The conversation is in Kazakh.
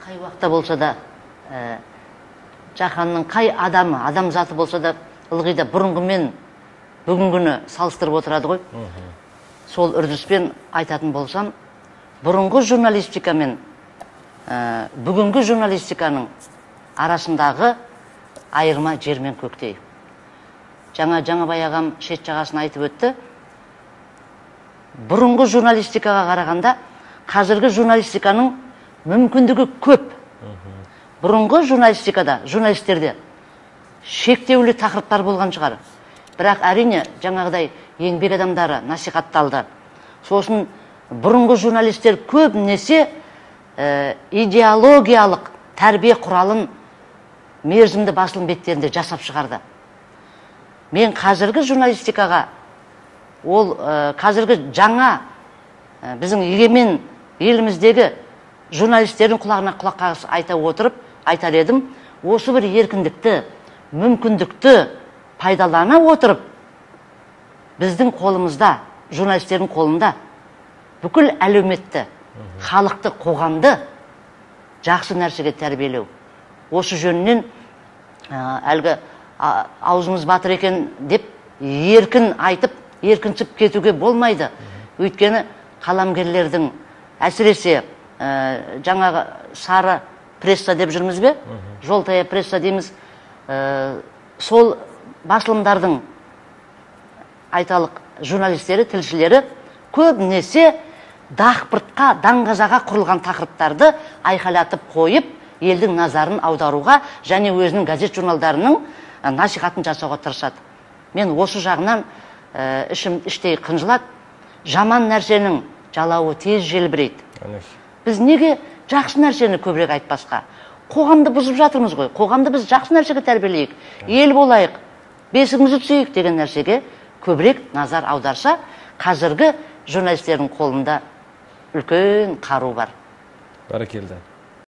Қай уақытта болса да, жаһанның қай адамы, адамзаты болса да, ылғи да бұрынғы мен бүгінгіні салыстырып отырады ғой. Сол үрдіспен айтатын болсам, бұрынғы журналистика мен бүгінгі журналистиканың арасындағы айырма жер мен көктей. Жаңа Жаңабай ағам шет жағасын айтып өтті. Бұрынғы журналистикаға қарағанда қазіргі журналистиканың мүмкіндігі көп. Бұрынғы журналистикада, журналистерде шектеулі тақырыптар болған шығар. Бірақ әрине жаңағыдай еңбек адамдары насихатталды. Сосын бұрынғы журналистер көбінесе идеологиялық тәрбие құралын мерзімді басылым беттерінде жасап шығарды. Мен қазіргі журналистикаға, ол қазіргі жаңа біздің егемен еліміздегі журналистердің құлағына құлақ қағыс айта отырып айтар едім, осы бір еркіндікті, мүмкіндікті пайдалана отырып, біздің қолымызда, журналистердің қолында бүкіл әлеуметті, халықты, қоғамды жақсы нәрсеге тәрбиелеу. Осы жөнінен әлгі аузымыз батыр екен деп еркін айтып, еркінсіп кетуге болмайды. Өйткені қаламгерлердің, әсіресе жаңағы сары пресса деп жүрміз бе, жолтая пресса дейміз, сол басылымдардың айталық журналистері, тілшілері көбінесе дақпыртқа, даңғазаға құрылған тақырыптарды айқайлатып қойып, елдің назарын аударуға және өзінің газет журналдарының насихатын жасауға тырысады. Мен осы жағынан ішім іштей қынжылады. Жаман нәрсенің жалауы тез желбірейді. Біз неге жақсы нәрсені көбірек айтпасқа? Қоғамды бұзып жатырмыз ғой. Қоғамды біз жақсы нәрсеге тәрбиелейік, ел болайық, бесігімізді түсейік деген нәрсеге көбірек назар аударса, қазіргі журналистердің қолында үлкен қару бар. Бәрекелді.